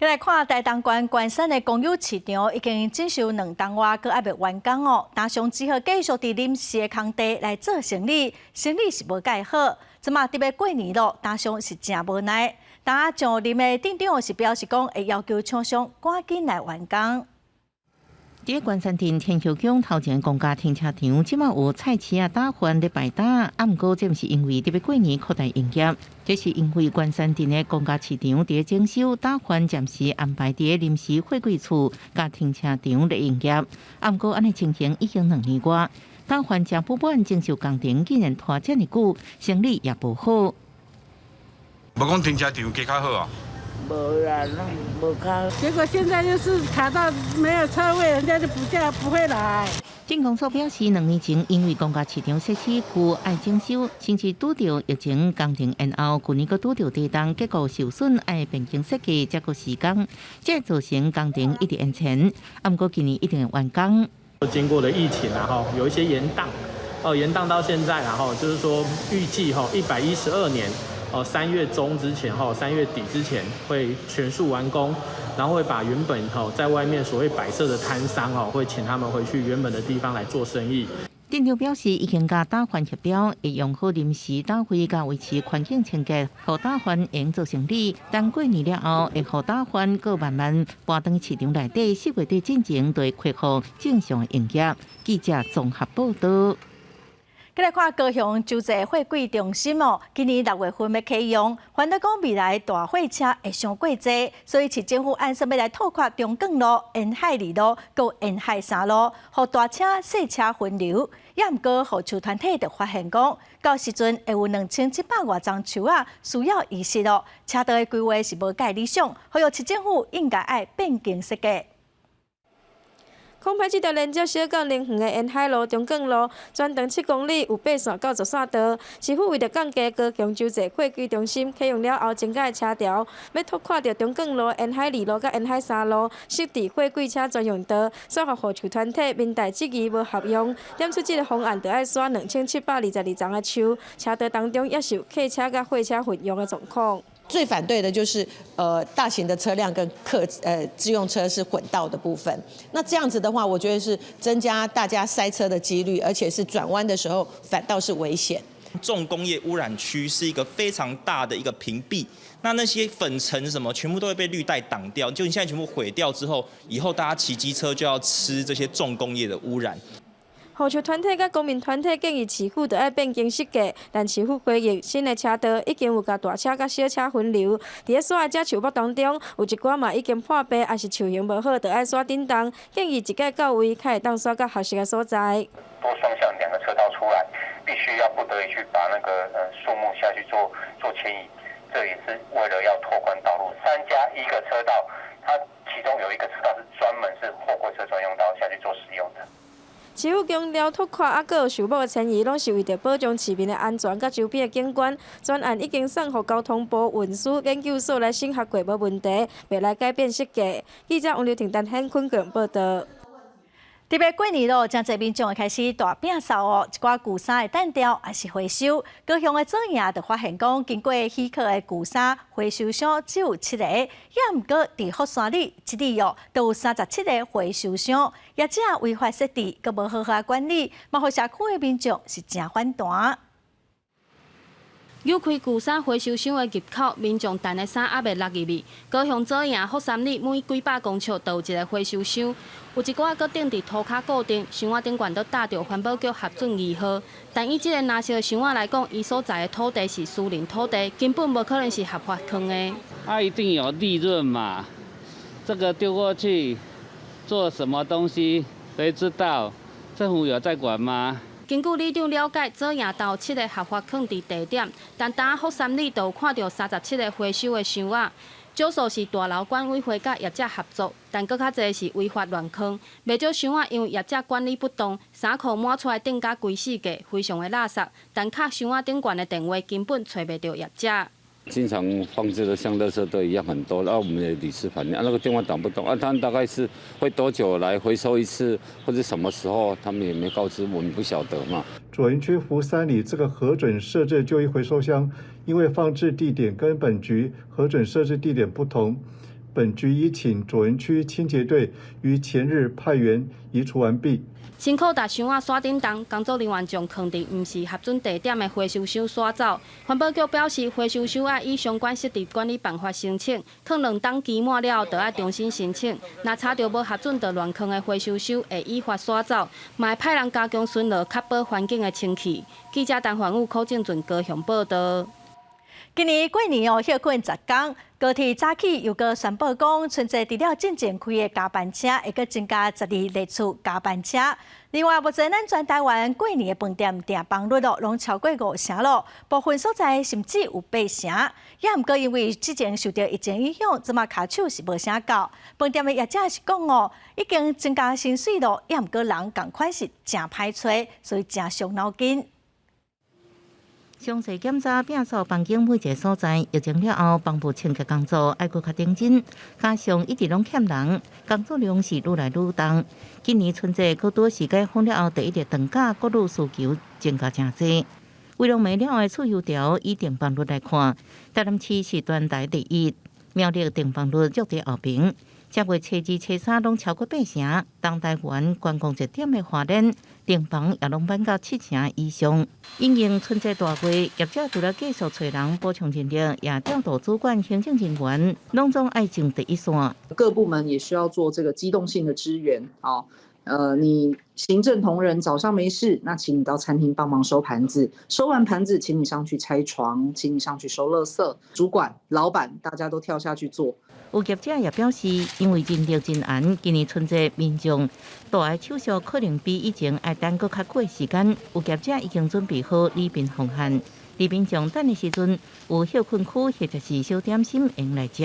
來看台東縣關山的公有市場已經整修2冬外，閣猶未完工哦。廠商只好繼續佇臨時的空地來做生意，生意是無蓋好。這馬特別過年咯，廠商是誠無奈。但上任的店長是表示講，會要求廠商趕緊來完工。佇關山鎮天后宮頭前公家停車場，這馬有菜市仔打販咧擺擔，啊，毋過這毋是因為特別過年擴大營業，這是因為關山鎮的公家市場佇整修，打販暫時安排佇臨時貨櫃處佮停車場咧營業，啊，毋過按呢情形已經2年外，打販誠不滿整修工程竟然拖遮爾久，生意也無好。無講停車場加較好啊？無啦，攏無較。結果現在就是卡到沒有車位，人家就不叫不會來。鎮公所表示，2年前因為公家市場設施區愛整修，甚至拄著疫情工程延後，舊年閣拄著地動結構受損，愛變更設計，才閣時間，這造成工程一直延前。啊，毋過今年一定會完工。經過了疫情，然後有一些延宕，哦，延宕到現在，然後就是說預計吼112年哦3月中之前，吼3月底之前會全數完工。然後會把原本吼在外面所謂擺設的攤商吼，會請他們回去原本的地方來做生意。鎮長表示，已經佮打販協調，會用好臨時打費佮維持環境清潔，予打販會做生理。等過年了後，會予打販閣慢慢搬轉市場內底，4月底進前就會恢復正常營業。記者綜合報道。過來看高雄洲際貨櫃中心哦，今年6月份欲啟用，煩惱講未來大貨車會傷過濟，所以市政府按算欲來拓寬中港路、沿海二路、佮沿海三路，予大車細車分流。也毋過，護樹團體就發現講，到時陣會有2700外叢樹仔需要移植咯，車道的規劃是無蓋理想，呼籲市政府應該愛變更設計。空拍這條連接小港林園的沿海路、中港路，全長7公里，有八線到10線道。市府為著降低高雄洲際貨櫃中心啟用了後增加的車潮，欲拓寬著中港路、沿海二路佮沿海三路，設置貨櫃車專用道，煞予護樹團體民代質疑無合用，點出這个方案就愛徙2722叢的樹，車道當中也是有客車佮貨車混用的狀況。最反對的就是，大型的車輛跟自用車是混道的部分。那這樣子的話，我覺得是增加大家塞車的幾率，而且是轉彎的時候反倒是危險。重工業污染區是一個非常大的一個屏蔽，那些粉塵什麼全部都會被綠帶擋掉。就你現在全部毀掉之後，以後大家騎機車就要吃這些重工業的污染。護樹團體佮公民團體建議市府著愛變更設計，但市府回應新的車道已經有共大車佮小車分流。佇咧徙的這樹木當中，有一寡嘛已經破病，抑是樹形無好，著愛徙振動。建議一改到位，較會當徙到合適的所在。多雙向兩個車道出來，必須要不得已去把那個樹木下去做遷移，這也是為了要拓寬道路。3加1個車道，它其中有一個車道是專門是貨櫃車專用道下去做使用的。市府強調拓寬抑閣有樹木的遷移，攏是為著保障市民的安全佮周邊的景觀。專案已經送予交通部運輸研究所來審核過，無問題，袂來改變設計。記者王劉婷、陳顯坤報道。特別過年咯，誠濟民眾會開始大摒掃哦，一寡舊衫會擲掉，抑是回收。高雄的左營就發現講，經過許可的舊衫回收箱只有七個，也毋過佇福山里這裡哦，都有37個回收箱，業者違法設置，閣無好好管理，嘛予社區的民眾是誠反彈。扭開舊衫回收箱的入口，民眾擲的衫猶未落入去。高雄左營福三里每幾百公尺就有一个回收箱，有一寡閣釘佇塗跤固定，箱仔頂懸都貼著環保局核准2號。但以這个藍色的箱仔來講，伊所在的土地是私人土地，根本無可能是合法囥的。啊，一定有利潤嘛？這個丟過去做什麼東西？誰知道？政府有在管嗎？根據里長了解，左營有七个合法囥佇地點，但單福三里就有看著37个回收的箱仔，少數是大樓管委會佮業者合作，但閣較濟是違法亂囥。袂少箱仔因為業者管理不當，衫褲滿出來頂甲規四界，非常的垃圾。但敲箱仔頂懸的電話根本揣袂著業者。經常放置的像垃圾堆一樣很多，然後我們也屢次反映，啊，那個電話打不通，啊，他們大概是會多久來回收一次，或者什麼時候，他們也沒告知，我們不曉得嘛。左營區福三里這個核准設置舊衣回收箱，因為放置地點跟本局核准設置地點不同，本局已請左營區清潔隊於前日派員移除完畢。辛苦共箱仔徙振動，工作人員將囥佇毋是核准地點的回收箱徙走。環保局表示，回收箱愛依相關設置管理辦法申請，囥兩冬期滿了後，就愛重新申請。若查著無核准就亂囥的回收箱，會依法徙走，嘛會派人加強巡邏，確保環境的清氣。記者陳環宇、柯正俊高雄報道。今年過年哦，歇睏10工，高鐵早起又閣宣布講，春節除了進前開的加班車，會閣增加12列次加班車。另外，目前咱全台灣過年的飯店訂房率哦，攏超過5成咯，部分所在甚至有8成。也毋過因為之前受著疫情影響，這馬跤手是無啥夠。飯店的業者是講哦，已經增加薪水咯，也毋過人仝款是誠歹揣，所以誠傷腦筋。詳細檢查摒掃房間每一个所在，疫情了後，房務清潔工作愛閣較認真，加上一直攏欠人，工作量是愈來愈重。今年春節閣拄是解封了後第一個長假，各路需求增加誠濟。為了沒了的促油條，以訂房率來看，台南市是全台第一，苗栗訂房率足佇後爿。正月初二、初三攏超過8成，東台灣觀光熱點的花蓮訂房也攏滿到7成以上。因應春節大月，業者除了繼續揣人補充人力，也調度主管行政人員，攏總愛上第一線。各部門也需要做這個機動性的支援啊。你行政同仁早上沒事，那請你到餐廳幫忙收盤子。收完盤子，請你上去拆床，請你上去收垃圾。主管、老闆，大家都跳下去做。有業者也表示，因為人力真絚，今年春節民眾蹛的手續可能比以前愛等閣較久的時間。有業者已經準備好禮賓方案，佇民眾等的時陣，有歇睏區或者是小點心會用來食。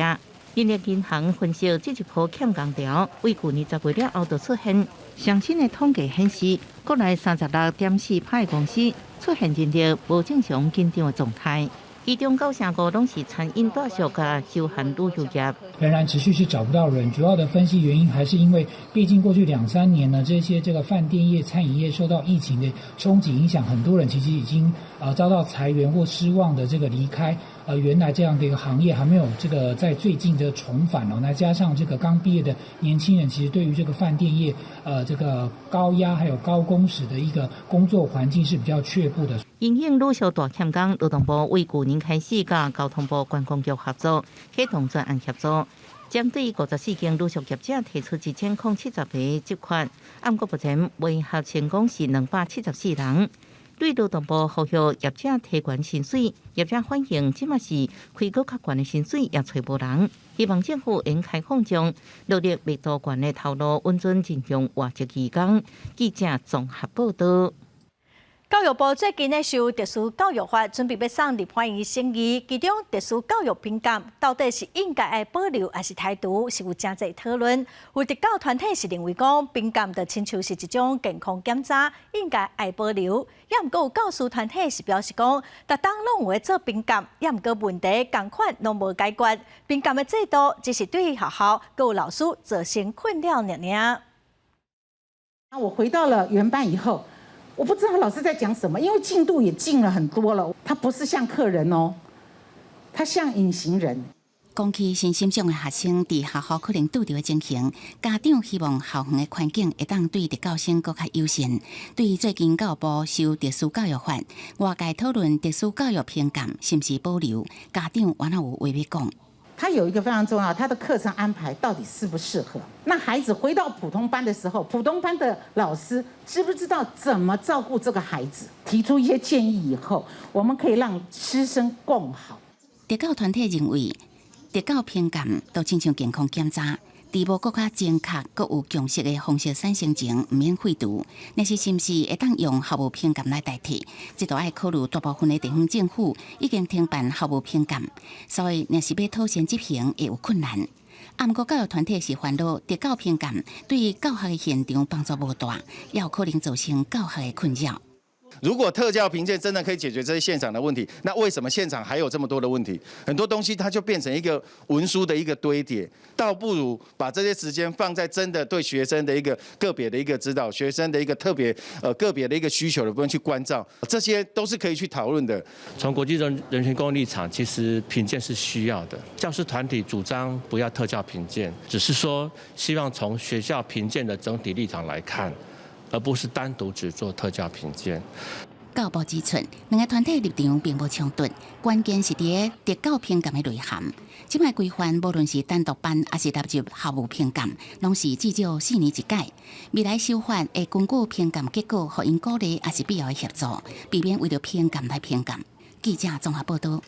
人力銀行分析，這一波欠工潮，為舊年10月了後就出現。上新的統計顯示，國內36.4%的公司出現人力無正常緊張的狀態。其中9成5攏是餐飲、住宿佮休閒旅遊業。仍然持續是找不到人，主要的分析原因還是因為，畢竟過去兩三年呢，這些這個飯店業、餐飲業受到疫情的衝擊影響，很多人其實已經遭到裁員或失望的這個離開。原來這樣的一個行業還沒有這個在最近的重返哦。那加上這個剛畢業的年輕人，其實對於這個飯店業，這個高壓還有高工時的一個工作環境是比較卻步的。因應旅宿大欠工，勞動部為舊年開始佮交通部觀光局合作，啟動專案協助，針對54間旅宿業者提出1070個職缺，按過目前媒合成功是274人。對勞動部呼籲業者提懸薪水，業者反映這馬是開閣較懸的薪水也揣無人，希望政府應開放將勞力密度懸的頭路穩準進行外籍移工。記者綜合報道。教育部最近咧修特殊教育法，準備欲送立法院審議，其中特殊教育評鑑到底是應該愛保留抑是剔除，是有誠濟討論。有特教團體是認為講，評鑑就親像是一種健康檢查，應該愛保留。也毋過有教師團體是表示講，逐冬攏有咧做評鑑，也毋過問題仝款攏無解決。評鑑的制度只是對學校閣有老師造成困擾爾爾。那我回到了原班以後。我不知道老師在講什麼，因為進度也進了很多了。他不是像客人哦，他像隱形人。講起身心障的學生佇學校可能拄著的情形，家長希望校園的環境會當對特教生閣較友善。對於最近教育部修特殊教育法，外界討論特殊教育評鑑是毋是保留，家長原來有話欲講。他有一個非常重要，他的課程安排到底適不適合？那孩子回到普通班的時候，普通班的老師知不知道怎麼照顧這個孩子？提出一些建議以後，我們可以讓師生共好。特教團體認為，特教評鑑都親像健康檢查，佇無閣較精確、閣有共識的方式產生前，毋免廢除。若是是毋是會當用校務評鑑來代替？這都愛考慮大部分的地方政府已經停辦校務評鑑，所以若是欲妥善執行，會有困難。啊，毋過教育團體是煩惱，特教評鑑對教學的現場幫助無大，也有可能造成教學的困擾。如果特教評鑑真的可以解決這些現場的問題，那為什麼現場還有這麼多的問題？很多東西它就變成一個文書的一個堆疊，倒不如把這些時間放在真的對學生的一個個別的一個指導，學生的一個特別個別的一個需求的部分去關照，這些都是可以去討論的。從國際人權公立場，其實評鑑是需要的。教師團體主張不要特教評鑑，只是說希望從學校評鑑的整體立場來看。而不是單獨只做特教評鑑。教育部指出，兩个團體立場並無衝突，關鍵是佇特教評鑑的內涵。這擺規範，無論是單獨班抑是納入校務評鑑，攏是至少4年一改。未來修法會根據評鑑結果，予𪜶鼓勵抑是必要的協助，避免為著評鑑來評鑑。記者綜合報道。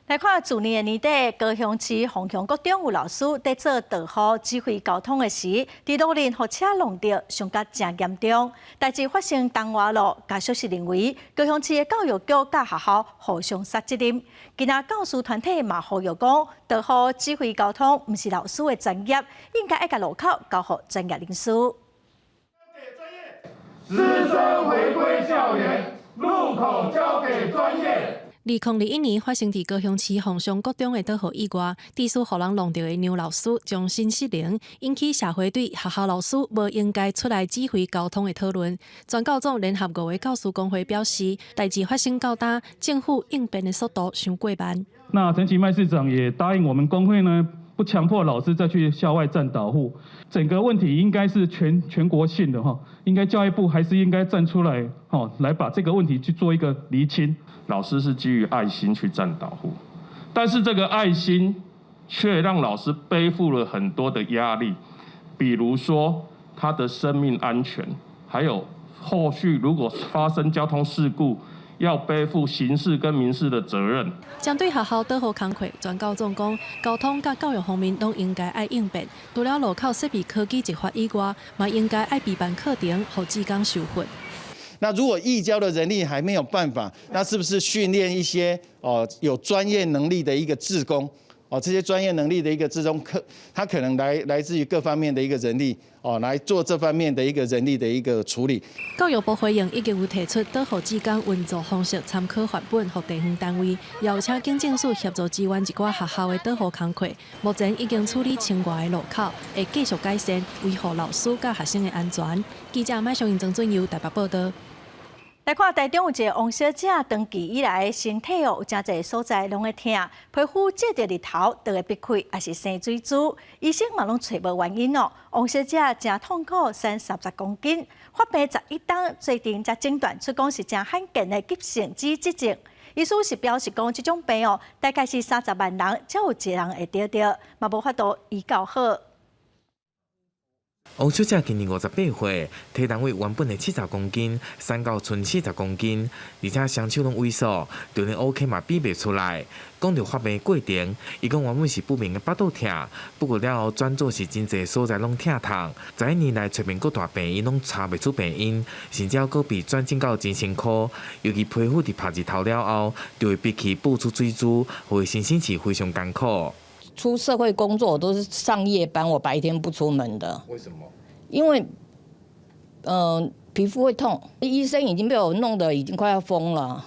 來看去年的年底，高雄市鳳翔國中有老師佇做導護指揮交通的時，佇路面予車挵著，傷甲誠嚴重。代誌發生東華路，家屬是認為高雄市的教育局佮學校互相推責任。今仔教師團體嘛呼籲講，導護指揮交通毋是老師的專業，應該愛共路口交予專業人士。師生回歸校園，路口交給專業。 2021年發生佇高雄市鳳翔國中的導護意外，致使予人挵著的梁老師終身失能，引起社會對學校老師無應該出來指揮交通的討論。全教總聯合五个教師工會表示，代誌發生到今，政府應變的速度傷過慢。那陳其邁市長也答應我們工會呢，不強迫老師再去校外站導護。整個問題應該是全國性的哈，應該教育部還是應該站出來，哈，來把這個問題去做一個釐清。老師是基於愛心去站導護，但是這個愛心卻讓老師背負了很多的壓力，比如說他的生命安全，還有後續如果發生交通事故，要背負刑事跟民事的責任。針對學校導護工課，全教總講，交通佮教育方面攏應該愛應變。除了路口設備科技執法以外，嘛應該愛備辦課程，予志工受訓。那如果義交的人力還沒有辦法，那是不是訓練一些哦有專業能力的一個志工？哦，這些專業能力的一個志工，他可能來自於各方面的一個人力哦，來做這方面的一個人力的一個處理。教育部回應已經有提出導護志工運作方式參考範本，予地方單位，也有請警政署協助支援一寡學校的導護工課。目前已經處理千外个路口，會繼續改善，維護老師佮學生的安全。記者麥尚英、曾俊佑台北報道。來看台中有一个王小姐，長期以來身體哦有誠濟所在攏會疼，皮膚照著日頭就會閉氣，抑是生水珠，醫生嘛攏揣無原因哦。王小姐誠痛苦，瘦30公斤，發病11冬，最近才診斷出講是誠罕見的急性紫質症。醫師是表示講，這種病哦，大概是30萬人才有一个人會得著，嘛無法度醫到好。王小姐今年58歲，體重為原本的70公斤，瘦到賰40公斤，而且雙手攏萎縮，就連 OK 嘛比袂出來。講著發病過程，伊講原本是不明的腹肚疼，不過了後轉做是真濟所在攏疼痛。11年來揣遍各大病院攏查袂出病因，甚至猶閣被轉診到精神科。尤其皮膚佇曬日頭了後，就會閉氣爆出水珠，予伊身心是非常艱苦。出社會工作，我都是上夜班，我白天不出門的。為什麼？因為，皮膚會痛。醫生已經被我弄得已經快要瘋了。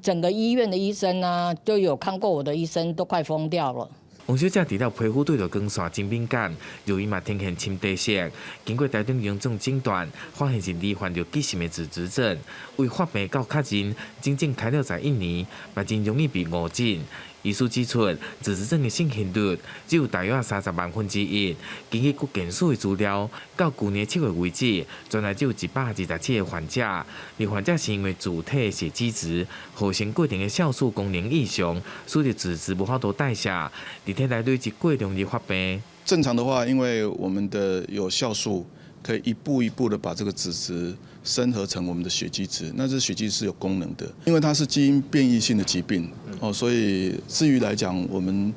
整個醫院的醫生啊，都有看過我的醫生都快瘋掉了。王小姐除了皮膚對著光線真敏感，肉眼嘛呈現深茶色。經過台中榮總診斷，發現是罹患著急性的紫質症。為發病到確認，整整開了11年，嘛真容易被誤診。醫師指出，紫質症的盛行率只有大約30萬分之一。根據國健署的資料，到舊年7月為止，全台只有127個患者。而患者是因為自體血脂質合成過程的酵素功能異常，使得脂質無法度代謝，佇體內累積過量而發病。正常的話，因為我們的有酵素，可以一步一步的把這個脂質生合成我們的血肌質，那這血肌是有功能的，因為它是基因變異性的疾病哦，所以至於來講，我們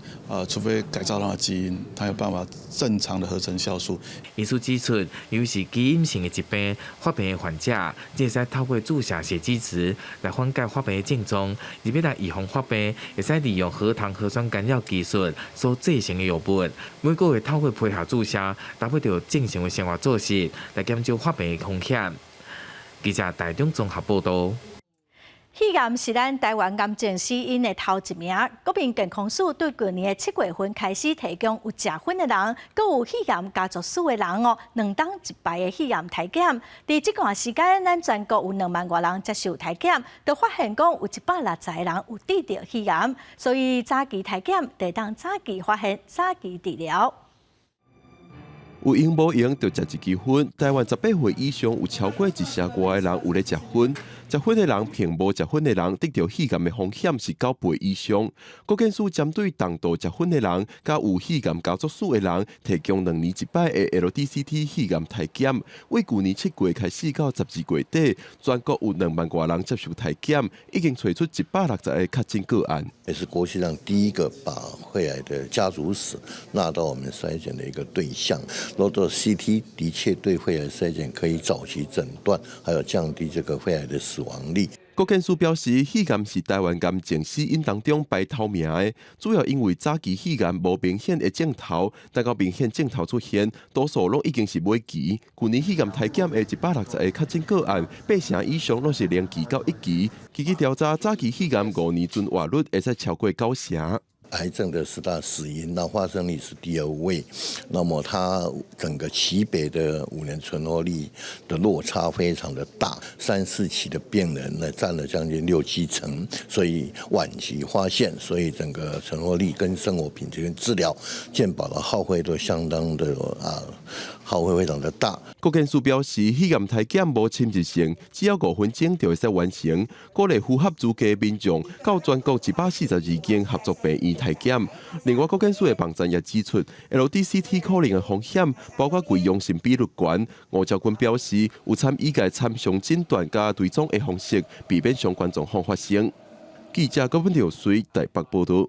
除非改造它的基因，它有辦法正常的合成酵素。醫師指出，由於是基因性的疾病，發病的患者只會使透過注射血脂質來緩解發病的症狀，而欲來預防發病，會使利用核糖核酸干擾技術所製成的藥物，每個月透過皮下注射，搭配著正常的生活作息，來減少發病的風險。記者台中綜合報道。肺癌是咱台灣癌症死因的頭一名。國民健康署對舊年的7月份開始提供有食薰的人，閣有肺癌家族史的人哦，兩冬一擺的肺癌體檢。佇這段時間，咱全國有2萬外人接受體檢，就發現講有160個人有得著肺癌，所以早期體檢就會當早期發現、早期治療。有閒無閒就食一支薰。台灣18歲以上有超過一成外的人有咧食薰。食薰的人比無食薰的人得著肺癌的風險是9倍以上。國健署針對重度食薰的人，佮有肺癌家族史的人，提供2年一擺的 LDCT 肺癌篩檢。為舊年7月開始到12月底，全國有2萬外人接受篩檢，已經揣出160個確診個案。也是國際上第一個把肺癌的家族史納到我們篩檢的一個對象。Low dose CT 的確對肺癌篩檢可以早期診斷，還有降低這個肺癌的死亡率。國健署表示，肺癌是台灣癌症死因當中排頭名的，主要因為早期肺癌無明顯的症頭，等到明顯症頭出現，多數攏已經是尾期。舊年肺癌篩檢的160個確診個案，8成以上攏是零期到1期。根據調查，早期肺癌5年存活率會使超過9成。癌症的十大死因，那發生率是第二位，那麼它整個期別的5年存活率的落差非常的大，三四期的病人呢佔了將近六七成，所以晚期發現，所以整個存活率跟生活品質跟治療健保的耗費都相當的啊，耗費非常的大。國健署表示，肺癌篩檢無侵入性，只要5分鐘就會使完成，鼓勵符合資格民眾到全國142間合作病院篩檢。另外，國健署的網站也指出，LDCT 可能的風險包括偽陽性比率懸。吳昭君表示，有參醫界參詳診斷佮追蹤的方式，避免相關狀況發生。記者郭文條水台北報道。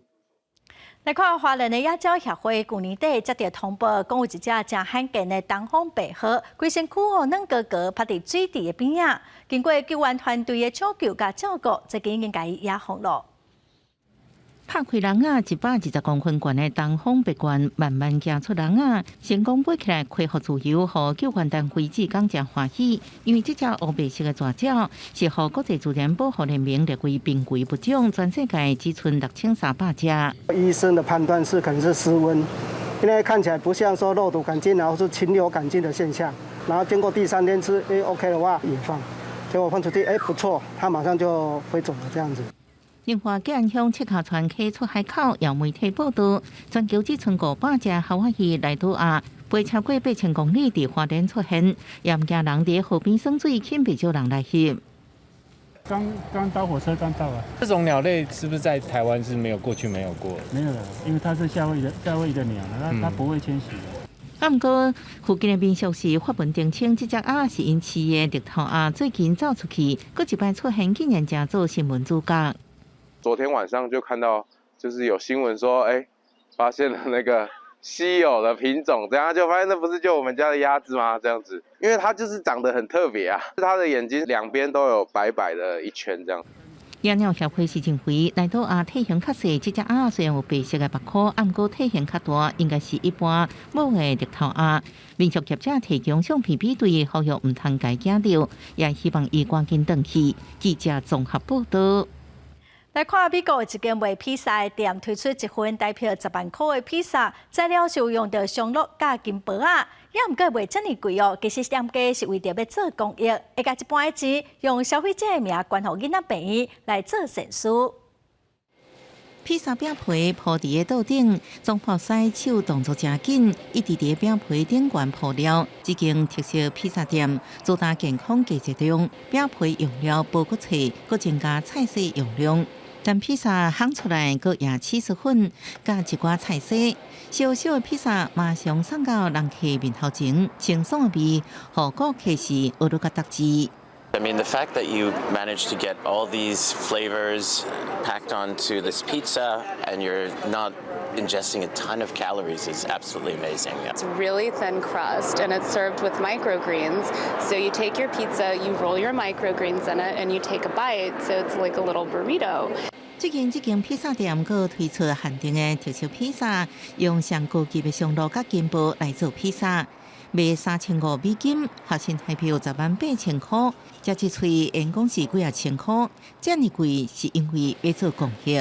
來看花蓮的野鳥協會，舊年底接著通報，講有一隻誠罕見的東方白鶴，規身軀哦軟膏膏，趴佇水池的邊仔。經過救援團隊的搶救佮照顧，最近已經共伊野放囉。拍開籠仔，120公分懸的東方白鸛慢慢行出籠仔，成功飛起來，恢復自由，予救援單位志工誠歡喜。因為這隻烏白色的大鳥是予國際自然保護聯盟列為瀕危物種，全世界只賰6300隻。醫生的判斷是可能是失溫，因為看起來不像說肉毒桿菌啊，或是禽流感菌的現象。然後經過第三天吃，OK 的話野放，結果放出去，不錯，它馬上就飛走了，這樣子。另外，吉安鄉赤坩船溪出海口有媒體報道，全球只賰500隻夏威夷萊島鴨，飛超過8000公里，佇花蓮出現，也毋驚人佇河邊耍水，吸引袂少人來翕。剛剛搭火車剛到啊。這種鳥類是不是在台灣是沒有過去沒有過？沒有了，因為它是夏威夷的鳥，它不會遷徙的。啊，毋過附近的民宿是發文澄清，這隻鴨是𪜶飼的綠頭鴨，最近走出去，閣一擺出現，竟然成做新聞主角。昨天晚上就看到，就是有新聞說，發現了那個稀有的品種，這樣就發現那不是就我們家的鴨子嗎？這樣子，因為它就是長得很特別啊，它的眼睛兩邊都有白白的一圈，這樣。野鳥協會是認為，萊島鴨體型較細，這隻鴨雖然有白色的目箍，毋過體型較大，應該是一般母的綠頭鴨。民宿業者提供相片比對，呼籲毋通共驚著，也希望伊趕緊轉去。記者綜合報道。來看美國一間賣披薩的店推出一份台幣10萬箍的披薩，材料是有用著松露佮金箔仔，也毋過賣遮爾貴哦。其實店家是為著欲做公益，會共一半的錢用消費者的名捐予囡仔病院來做善事。披薩餅皮鋪佇個桌頂，裝包師手動作誠緊，一直佇餅皮頂懸鋪料。這間特色披薩店主打健康低熱量，餅皮用料無閣脆，閣增加菜色用量。但披薩烘出來，閣壓起司粉，佮一寡菜絲，小小的披薩馬上送到人客面頭前，清爽的味，予顧客是學得較得志。 I mean, the fact that you managed to get all these flavors packed onto this pizza and you're not ingesting a ton of calories is absolutely amazing. It's really thin crust and it's served with microgreens. So you take your pizza, you roll your microgreens in it, and you take a bite, so it's like a little burrito. 最近這間披薩店閣推出限定的特色披薩，用上高級的松露佮金箔來做披薩，賣3500美金，合新台幣10萬8千箍。食一喙，緣講是幾仔千箍，遮爾貴是因為欲做公益。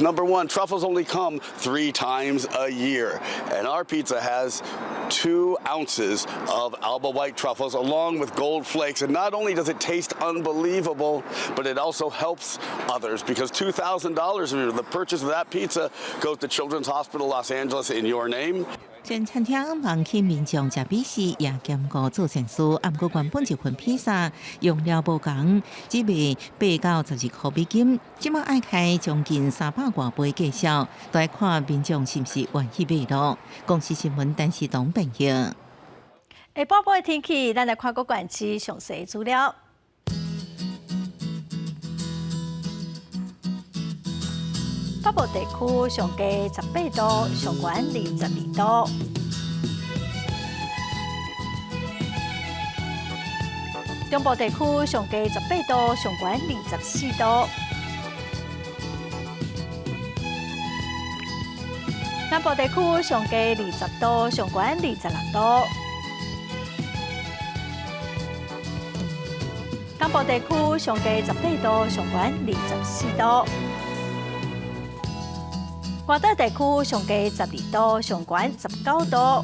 Number one, truffles only come three times a year, and our pizza has 2 ounces of Alba white truffles along with gold flakes. And not only does it taste unbelievable, but it also helps others because $2,000 of the purchase of that pizza goes to Children's Hospital Los Angeles in your name. 雖然餐廳毋通請民眾食美食，也兼顧做善事。啊，毋過原本一份披薩用料無仝，只賣8到12箍美金，這馬愛開將近三百外倍價數，都愛看民眾是毋是願意買囉。公視新聞陳世東編譯。下晡晡的天氣，咱來看各縣市詳細資料。北部地區上低18度，上懸22度。中部地區上低18度，上懸24度。南部地區上低20度，上懸26度。東部地區上低18度，上懸24度。外島地區上低12度，上懸19度。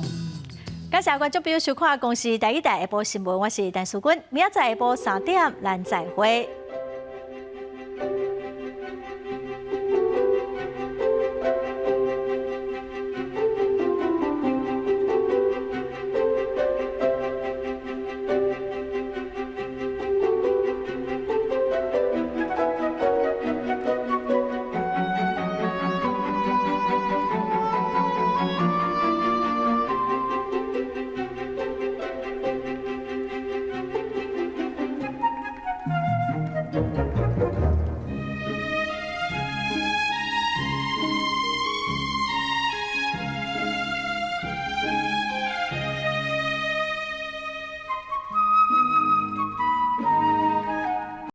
感謝觀眾朋友收看《公視台語台》下晡新聞，我是陳淑君。明仔載下晡3點，咱再會。